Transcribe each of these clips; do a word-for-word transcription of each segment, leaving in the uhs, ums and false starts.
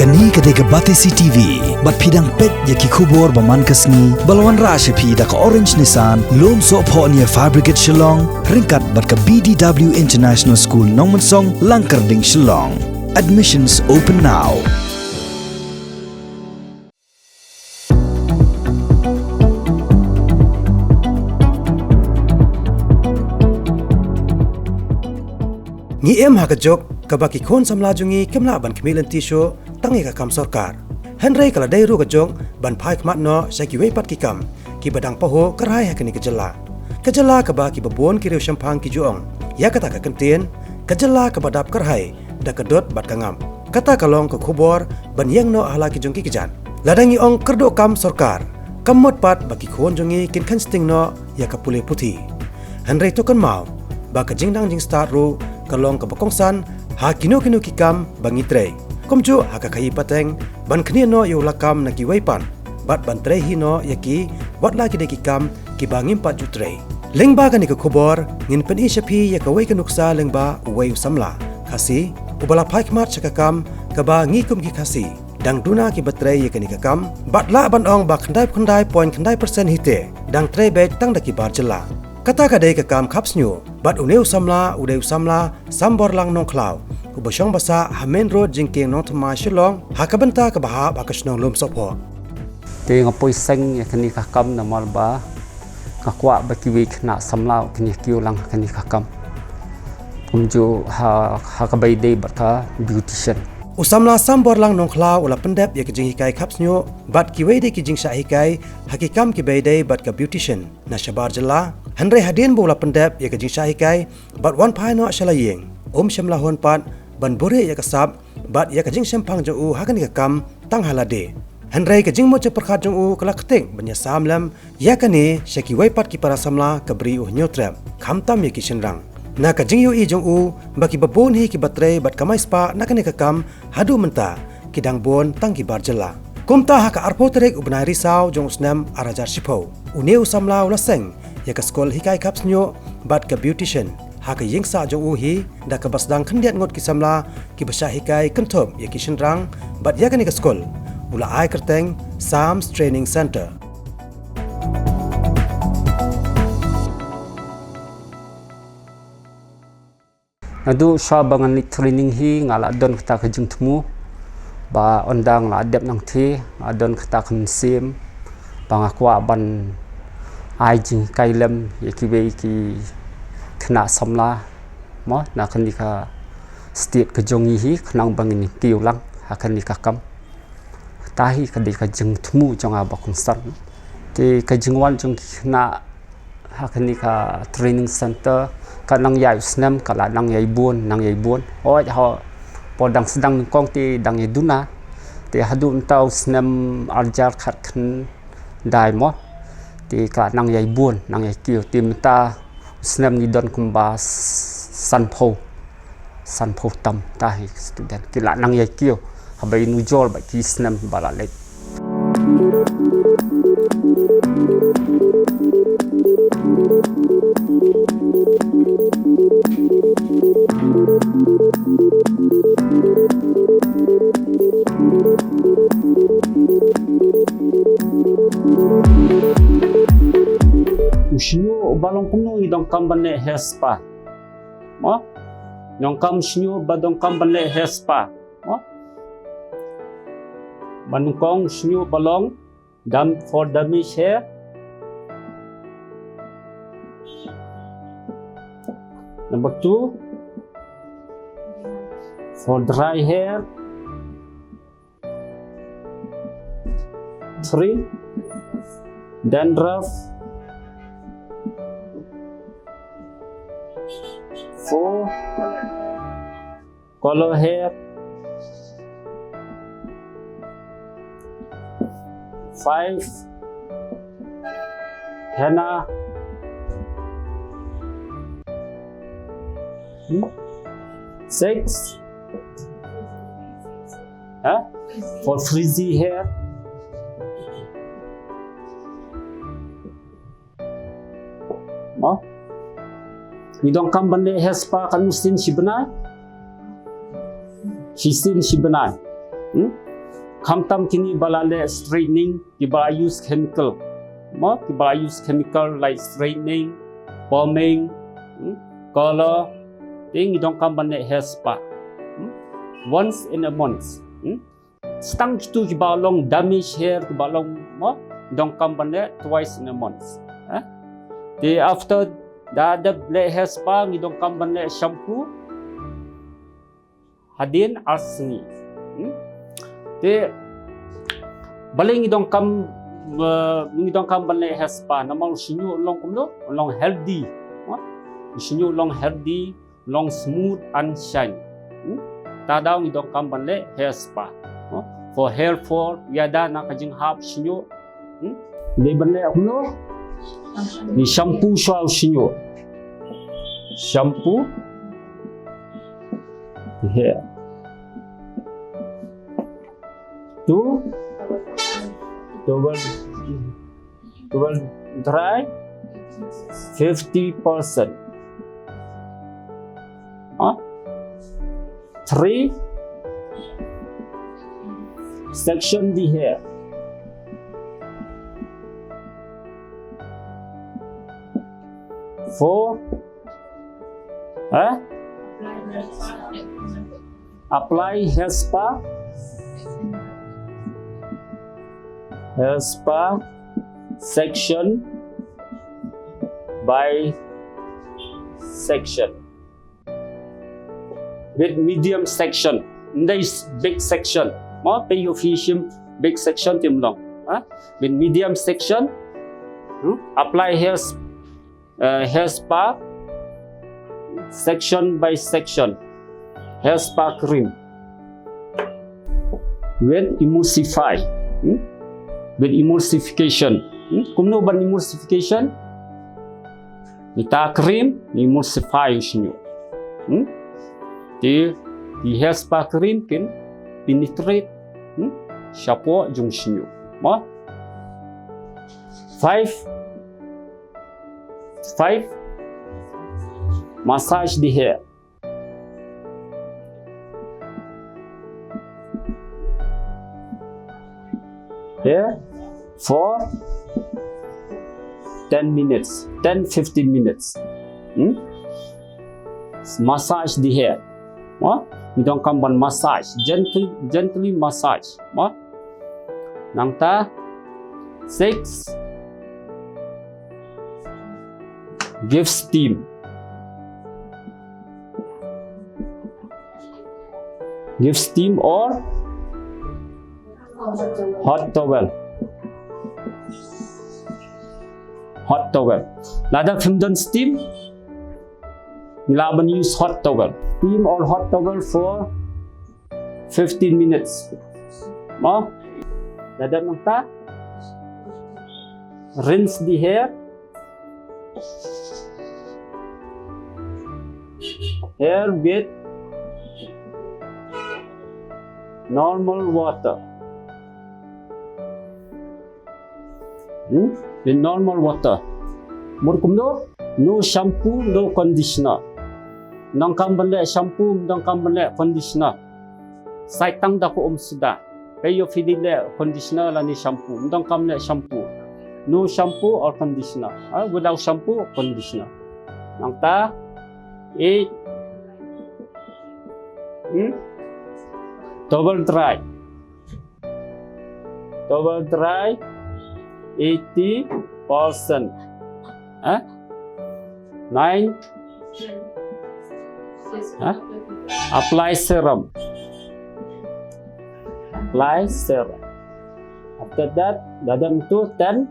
Kane ka dei ka Batesi T V, bad phi dang peit ïa ki khubor ba man ka sngi, ba la wanrah sha phi da ka Orange Nissan, Lumsohphoh near Fire Brigade Shillong, ryngkat bad ka B D W International School Nongmensong, Langkyrding, Shillong. Admissions open now. Ngi im ha ka juk kaba ki khun samla jong ngi kim lah ban khmih lynti shuh tang ïa ka kam sorkar. Hynrei ka la dei ruh ka juk ban phai khmat noh sha kiwei pat ki kam kiba dang pahuh kyrhai ha kane ka jylla. Ka jylla kaba kiba bun ki riew shemphang ki ju ong ïa kata ka kyntien, ka jylla kaba dap kyrhai da ka dud bad ka ngam. Kata ka long ka khubor ban ïeng noh ha la ki jong ki kjat. Lada ngi ong kyrduh kam sorkar, kam mut pat ba ki khun jong ngi kin kheiñ sting noh ïa ka pule puthi. Hynrei to kynmaw ba ka jingnang jingstad ruh ka long kaba kongsan ha kino kino ki kam ba ngi trei. Kumjuh ha ka khaïi pateng ban khniah noh ïa u lakam na kiwei pat bad ban trei hi noh ïa ki, wat la ki dei ki kam kiba ngim pat ju trei. Lyngba kane ka khubor ngin pyni sha phi ïa kawei ka nuksa lyngba uwei u samla Khasi uba la phai khmat sha ka kam kaba ngi kum ki Khasi dang duna kiba trei ïa kane ka kam, bad lah ban ong ba khyndai khyndai point khyndai percent hi te dang trei beit tang da ki bar jylla. Kata ka dei ka kam khap shñiuh, bad une u samla u dei u samla Samborlang Nongkhlaw, uba shong ba sah ha main road jingkieng Nongthymmai Shillong, ha ka bynta kaba hap ha ka shnong Lumsohphoh. Te nga poi seng ïa kane ka kam namar ba nga kwah ba kiwei khynnah samla kin ïa kiew lang ha kane ka kam. Kumjuh ha, ha kaba ïadei bad ka beautician. U samla Samborlang Nongkhlaw u la pyndep ïa ka jinghikai khap shñiuh bad kiwei de ki jingshah hikai ha ki kam kiba ïadei bad ka beautician na shabar jylla. Hynrei hadien ba u la pyndep ïa ka jingshah hikai bad wan phai noh sha la ïing, um shym la hun pat ban buhrieh ïa ka sap bad ïa ka jingshemphang jong u ha kane ka kam tang ha lade. Hynrei ka jingmut jingpyrkhat jong u ka la ktik ban ïasam lem ïa kane sha kiwei pat ki para samla ka Bri u Hynñiewtrep, khamtam ïa ki shynrang. Na ka jingïohi jong u ba kiba bun hi kiba trei bad kamai spah na kane ka kam haduh mynta ki dang bun tang ki bar jylla. Kumta ha ka arphew tarik u bnai Risaw jong u snem ar hajar shiphew, une u samla u la seng ïa ka skul hikai khap shñiuh bad ka beautician ha ka ïing sah jong u hi, da kaba sdang khyndiat ngut ki samla kiba shah hikai kynthup ïa ki shynrang bad ïa kane ka skul u la ai kyrteng Sam's Training Centre. Naduh shuwa ba ngan leit training hi nga la don kata ka jingthmu ba ynda nga la dep nangtei nga don kata ka mynsiem ba nga kwah ban ai jinghikai lem ïa kiwei ki khynnah samla mo na kane ka state ka jong ngi hi khnang ba ngin kiew lang ha kane ka kam. Kata hi ka dei ka jingthmu jong nga ba kongsan. Te ka jingwan jong ki khynnah ha kane ka training centre ka nang ïai u snem ka la nang ïai bun, nang ïai bun. Hooid ha por dang sdang nyngkong te dang ïai duna. Te haduh mynta u snem ar hajar khatkhyndai mo. Te ka la nang ïai bun, nang ïai kiew. Te mynta u snem ngi don kumba sanphew, sanphew tam ta hi student. Ki la nang ïai kiew haba ïanujor bad ki snem ba la leit. U shñiuh ba long kumno ngi donkam ban leh hair spa. Mo? Donkam shñiuh ba donkam ban leh hair spa. Mo? Ba nyngkong shñiuh ba long dam for damage hair. Number two, for dry hair. Three, dandruff. Four, color hair. Five, henna. Hmm? Six, huh? For frizzy hair. Mo? Ngi donkam ban leh hair spa katno sien shi bnai? Shisien shi bnai. Hmm? Khamtam kine ba la leh straightening, kiba la use chemical. Mo, kiba la use chemical like straightening, foaming, hmm, color. Te ngi donkam ban leh hair spa. Hmm? Once in a month. Hmm? Tang kitu kiba long damage hair, kiba long, mo, ngi donkam ban leh twice in a month. Eh? Te after da dep leh hair spa, ngi donkam ban leh shampoo hadien ar sngi. Hmm? Te balei ngi donkam, eh, ngi donkam ban leh hair spa, namar u shñiuh long kumno, long healthy. Mo? U shñiuh long healthy, long smooth and shine. Hmm? Te da ngi donkam ban leh hair spa. Mo? For hair fall, ïada na ka jinghap shñiuh. Hmm? Dei ban leh kumno? Ngi shampoo shuwa u shñiuh. Shampoo. Hair. Two. Towel. Towel dry. Fifty percent. Huh? Three. Section the hair. Four. Huh? Apply hair spa. Hair spa section by section. With medium section. Ndai s-, big section. Mo, pei ïoh phi shim big section tim long. Ha? With medium section. Hmm? Apply hair s-, uh, hair spa section by section. Hair spa cream. With emulsify. Hmm? With emulsification. Hmm? Kumno ban emulsification? Ita cream, emulsify u shñiuh. Hmm? Te, i hair spa cream kin penetrate, hmm? Shapoh jong shñiuh. Mo? Five. Five. Massage the hair. Here for ten minutes, ten fifteen minutes. Hmm? Massage the hair. Mo? Ngi donkam ban massage, gently, gently massage. Mo? Nangta six, give steam. Give steam or hot towel. Hot towel. Lada phim don steam, ngi lah ban use hot towel. Steam or hot towel for fifteen minutes. Mo? Lada nangta, rinse the hair. Hair with normal water. Hmm? With normal water. Mut kumno? No shampoo, no conditioner. Donkam ban leh shampoo, donkam ban leh conditioner. Sait tang da ka um suda. Pei ïoh phi dei leh conditioner lane shampoo. Donkam leh shampoo. No shampoo or conditioner. Ah, without shampoo or conditioner. Nangta, eight. Hmm? Towel dry. Towel dry, eighty percent. Eh? Nine. Eh? Apply serum. Apply serum. After that, dadam tu ten.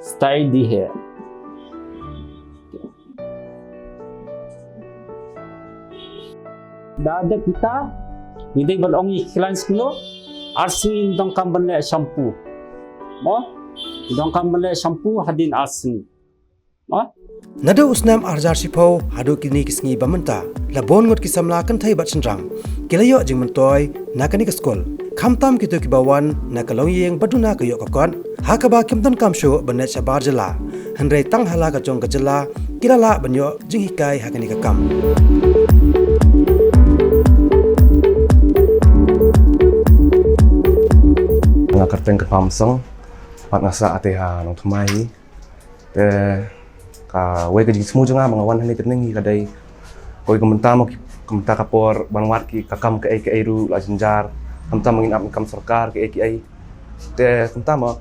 Style the hair. Da dep kita, ngi dei ban ong ïa ki clients kumno, ar sngi ngi donkam ban leh shampoo. Mo? Ngi donkam ban leh shampoo hadien ar sngi. Mo? Naduh u snem ar hajar shiphew haduh kine ki sngi ba mynta, la bun ngut ki samla kynthei bad shynrang ki la ïoh jingmyntoi na kane ka skul. Khamtam kito kiba wan na ka longïing ba duna ka ïoh ka kot, ha kaba kim donkam shuh ban leit shabar jylla. Hynrei tang ha la ka jong ka jylla ki la lah ban ïoh jinghikai ha kane ka kam. Teng ka pam song, pat nga sa ate ha Nongthymmai hi. Te kawei ka jingsngew jong nga ba nga wan hangne training hi ka dei, kawei ka mynta mo ki, ka mynta ka por ban wad ki ka kam kaei kaei ruh la jynjar. Ka mynta mo ngin ap kam sorkar kaei kaei. Te ka mynta mo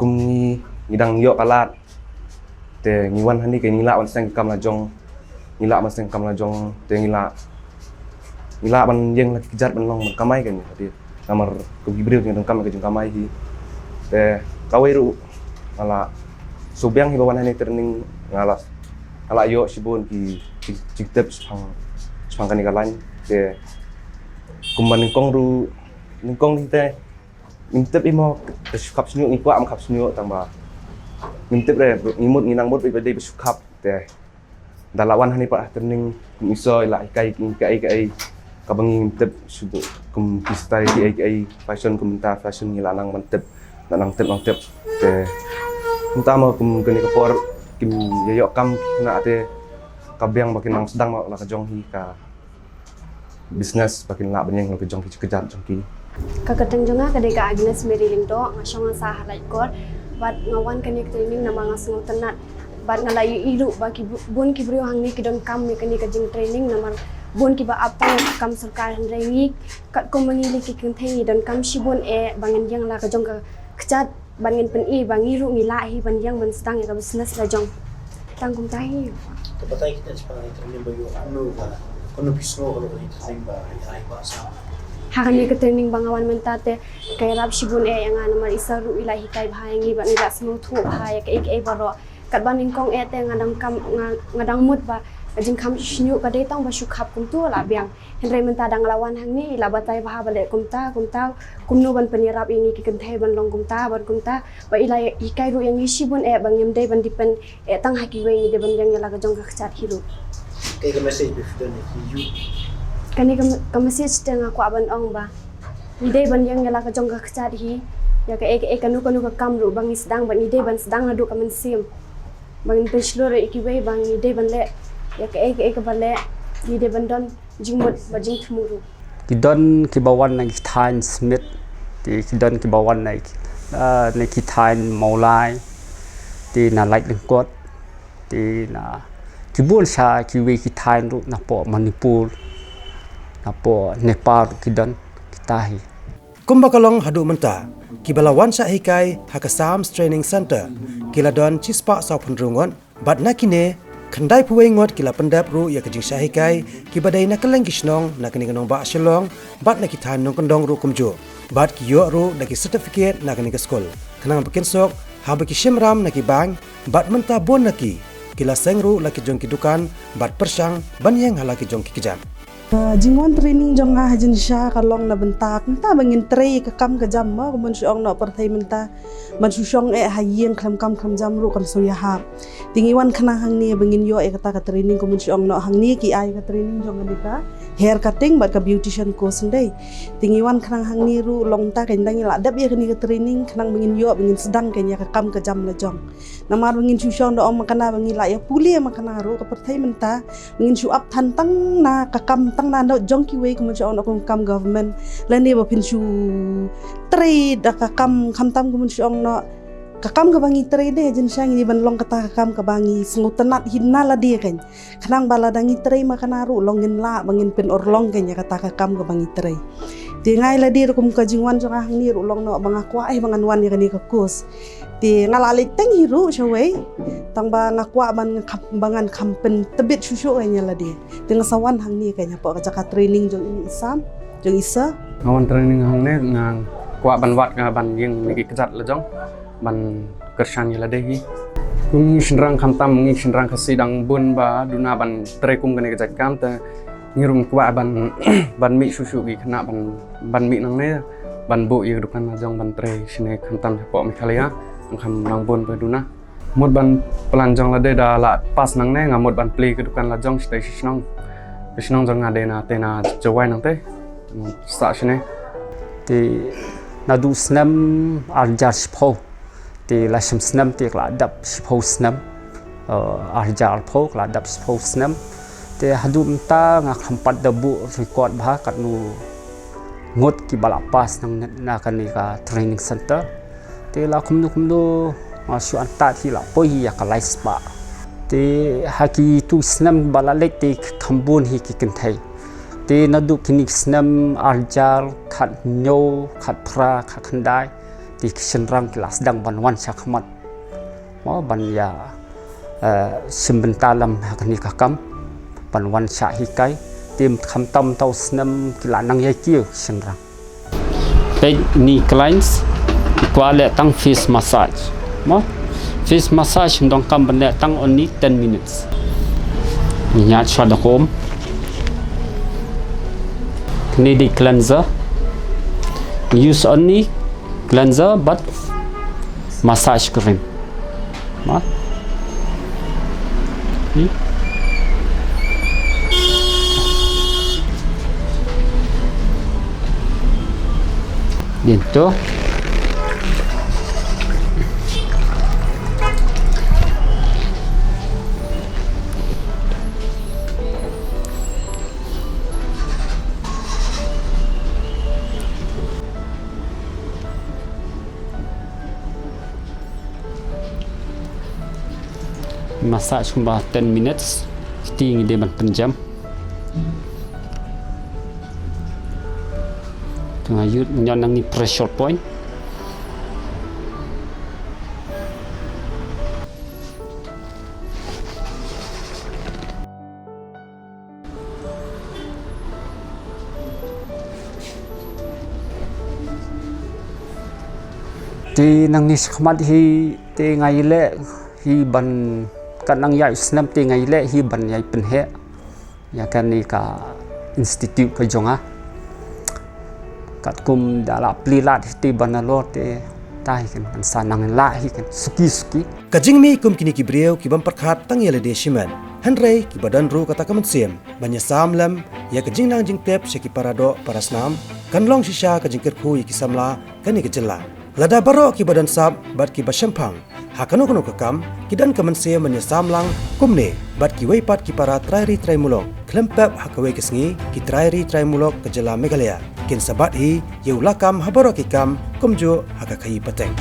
kum ngi, ngi dang ïoh ka lad. Te ngi wan hangne ke ngi lah ban seng kam la jong. Ngi lah ban seng kam la jong. Te ngi lah, ngi lah ban ïeng la ki kjat ban long ban kamai kan. Te namar kum ki briew ngi donkam ka jingkamai hi. Te kawei ruh nga la shu biang hi ba wan hangne training, nga la, nga la ïoh shibun ki, ki, ki tip shaphang, shaphang kane ka lain. Te kum ban nyngkong ruh, nyngkong hi te ngim tip hi mo, ka shu khap shñiuh, ngi kwah ma khap shñiuh tang ba ngim tip re, ngi mut ngi nang mut ba dei ba shu khap. Te da la wan hangne pat training kum i so i la hikai kaei kaei kaba ngim tip shu, kum ki style kaei kaei, fashion, kum mynta fashion ngi la nang ban tip, la nang tip nang tip. Te mynta mo kum kane ka por kim ïoh kam na te ka biang ba kin nang sdang mo la ka jong hi ka business ba kin lah ban ïeng la ka jong ki kjat jong ki. Ka kyrteng jong nga ka dei ka Agnes Mary Lyngdoh, nga shong nga sah ha Laitkor. Bad nga wan kane ka training namar nga sngewtynnat. Bad nga la ïohi ruh ba ki bu-, bun ki briew hangne ki donkam ïa kane ka jingtraining namar bun kiba ap tang ïa ka kam sorkar, hynrei ngi katkum ma ngi lei ki kynthei ngi donkam shibun eh ba ngin ïeng la ka jong ka kjat. Ban ngin pyni ba ngi ruh ngi lah hi ban ïeng ban sdang ïa ka business la jong. Tang kumta hi. Te batai kita shaphang ïa ka training ba ïoh kumno ba, kumno phi sngew halor ïa ka training ba ïa ai ba sa. Ha kane ka training ba nga wan mynta te ka ïarap shibun eh ïa nga namar i sa ruh i la hikai bha ïa ngi bad ngi la sngewthuh bha ïa kaei kaei baroh. Katba nyngkong eh te nga dang kam, nga, nga dang mut ba ka jingkham shñiuh ka dei tang ba shu khap kumta la biang. Hynrei mynta da nga la wan hangne i la batai bha ba leh kumta, kumta, kumno ban pynïarap ïa ngi ki kynthei ban long kumta, ban kumta, ba i la hikai ruh ïa ngi shibun eh ba ngim dei ban depend eh tang ha kiwei, ngi dei ban ïeng ïa la ka jong ka kjat hi ruh. Kaei ka message ba phi don ïa ki youth? Kane ka, ka message te nga kwah ban ong ba ngi dei ban ïeng ïa la ka jong ka kjat hi, ïa kaei kaei kano kano ka kam ruh ba ngi sdang, ba ngi dei ban sdang naduh ka mynsiem. Ba ngin pynshlur ïa kiwei ba ngi dei ban leh ïa kaei kaei kaba leh, ngi dei ban don jingmut bad jingthmu ruh. Ki don kiba wan na ki thaiñ Smit, te ki don kiba wan na ki, ah, na ki thaiñ Mawlai, te na Laitlyngkot, te na ki bun sha kiwei ki thaiñ ruh napoh Manipur, napoh Nepal ruh ki don kita hi. Kumba ka long haduh mynta, kiba la wan shah hikai ha ka SAMS Training Centre ki la don shispah sawphew hynriew ngut, bad na kine, khyndaiphew wei ngut ki la pyndep ruh ïa ka jingshah hikai kiba dei na kylleng ki shnong na kane ka nongbah Shillong bad na ki thaiñ nongkyndong ruh kumjuh, bad ki ïoh ruh da ki certificate na kane ka skul, khnang ba kin suk haba ki shim ram na ki bank, bad mynta bun na ki ki la seng ruh la ki jong ki dukan bad pyrshang ban ïeng ha la ki jong ki kjat. Ka jingwan training jong nga ha jingshisha ka long na bynta kumta ba ngin trei ka kam ka jam mo, kumban shu ong noh pyrthei mynta, ban shu shong eh ha ïing khlem kam khlem jam ruh kan shu ïahap. Te ngi wan khnang hangne ba ngin ïoh ïa kata ka training, kumban shu ong noh hangne ki ai ka training jong kane ka hair cutting bad ka beautician course ndei. Te ngi wan khnang hangne ruh long ta ka, ynda ngi la dep ïa kane ka training khnang ba ngin ïoh ba ngin sdang ka ïa ka kam ka jam la jong. Namar ba ngin shu shong da ong ma kane ba ngi la ïa pule ma kane ruh ka pyrthei mynta, ngin shu ap than tang na ka kam tang na noh jong kiwei, kumban shu ong noh kum kam government, lane ba phin shu trei da ka kam khamtam, kumban shu ong noh ka kam kaba ngi trei de, jingshisha ngi ban long kata ka kam kaba ngi sngewtynnat hi na lade kan. Khnang ba lada ngi trei ma kane ruh long ngin lah ba ngin pynurlong kan ïa kata ka kam kaba ngi trei. Te nga ïa lade ruh kum ka jingwan jong nga hangne ruh long noh ba nga kwah eh ba ngan wan ïa kane ka course. Te nga la leit teng hi ruh shawei, tang ba nga kwah ban kham, ba ngan kham pyntbit shuh shuh ïa lade. Te nga sa wan hangne kan ïa pdeng ka jaka training jong i Sam, jong i Sir. Nga wan training hangne nga kwah ban wad, nga ban ïeng na ki kjat la jong, ban kyrshan ïa lade hi. Kum ngi shynrang khamtam ngi shynrang Khasi dang bun ba duna ban trei kum kane ka jait kam, te ngi ruh kwah ban, ban mih shuh shuh ki khynnah ban, ban mih nangne, ban buh ïa ka dukan la jong ban trei shane khamtam hapoh Meghalaya, ngam kham nang bun ba duna. Mut ban plan jong lade da la pass nangne nga mut ban plie ka dukan la jong shatei sha shnong. Ka shnong jong nga dei na, te na Jowai nangtei. Sa shane. Te naduh snem ar hajar shiphew. Te la shem snem te ka la dap shiphew snem. Eh, ar hajar arphew ka la dap shiphew snem. Te haduh mynta nga khlem pat da buh record bha katno ngut kiba la pass nang na kane ka training center. Te la kumno kumno nga shu antad hi la poi hi ïa ka lai spah. Te ha kitu snem ba la leit te kham bun hi ki kynthei. Te naduh kine ki snem arhajar khathynñiew, khatphra, khatkhyndai, te ki shynrang ki la sdang ban wan sha khmat. Mo ban ïa, eh, shim bynta lem ha kane ka kam ban wan shah hikai. Te khamtam tau snem ki la nang ïai kiew ki shynrang. Peit ni clients, ki kwah leh tang face massage. Mo? Face massage donkam ban leh tang only ten minutes. Ngi ñiad shuwa da ka um. Kane dei cleanser. Use only cleanser bad massage cream. Mo? Hmm? Dien to. Massage kumba ten minutes. Kti ngi dei ban pynjam. Tengah yut nyon nangne pressure point. Te nangne shakhmat hi te nga ïaleh hi ban kat nang ïaid u snem te nga ïaleh hi ban ïai pynheh ïa kane ka institute ka jong nga. Katkum da la plie lad hi te Bangalore te tai kan sa nang lah hi kan suki suki. Ka jingmih kum kine ki briew ki bym pyrkhat tang ïa lade shimet. Hynrei kiba don ruh kata ka mynsiem ban ïasam lem ïa ka jingnang jingtep sha ki para doh para snam kan long shisha ka jingkyrkhu ïa ki samla kane ka jylla. Lada baroh kiba don sap bad kiba shemphang ha kano kano ka kam ki don ka mynsiem ban ïasam lang kumne bad kiwei pat ki para trai ri trai muluk khlem pep ha kawei ka sngi ki trai ri trai muluk ka jylla Meghalaya kin sa bat hi ïa u lakam ha baroh ki kam kumjuh ha ka khaïi pateng.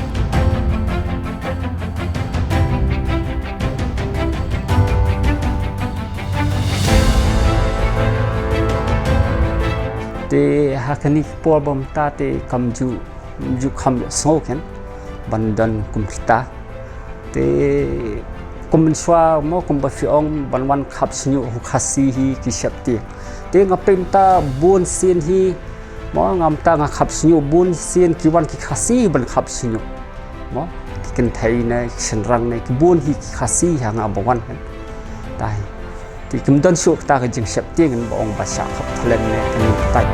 Te ha kane ka por ba mynta te kam ju ju kham ïohsngew kan ban don kum kita. Te kum mynshuwa mo kumba phi ong ban wan khap shñiuh ha u Khasi hi ki sheptieng. Te nga peit mynta bun sien hi mo nga mynta nga khap shñiuh bun sien ki wan ki Khasi hi ban khap shñiuh. Mo ki kynthei ne ki shynrang ne ki bun hi ki Khasi hi ha nga ba wan kan. Tai. Te kim don shuh kata ka jingsheptieng ba ong ba shah khap khlem ne kane katai.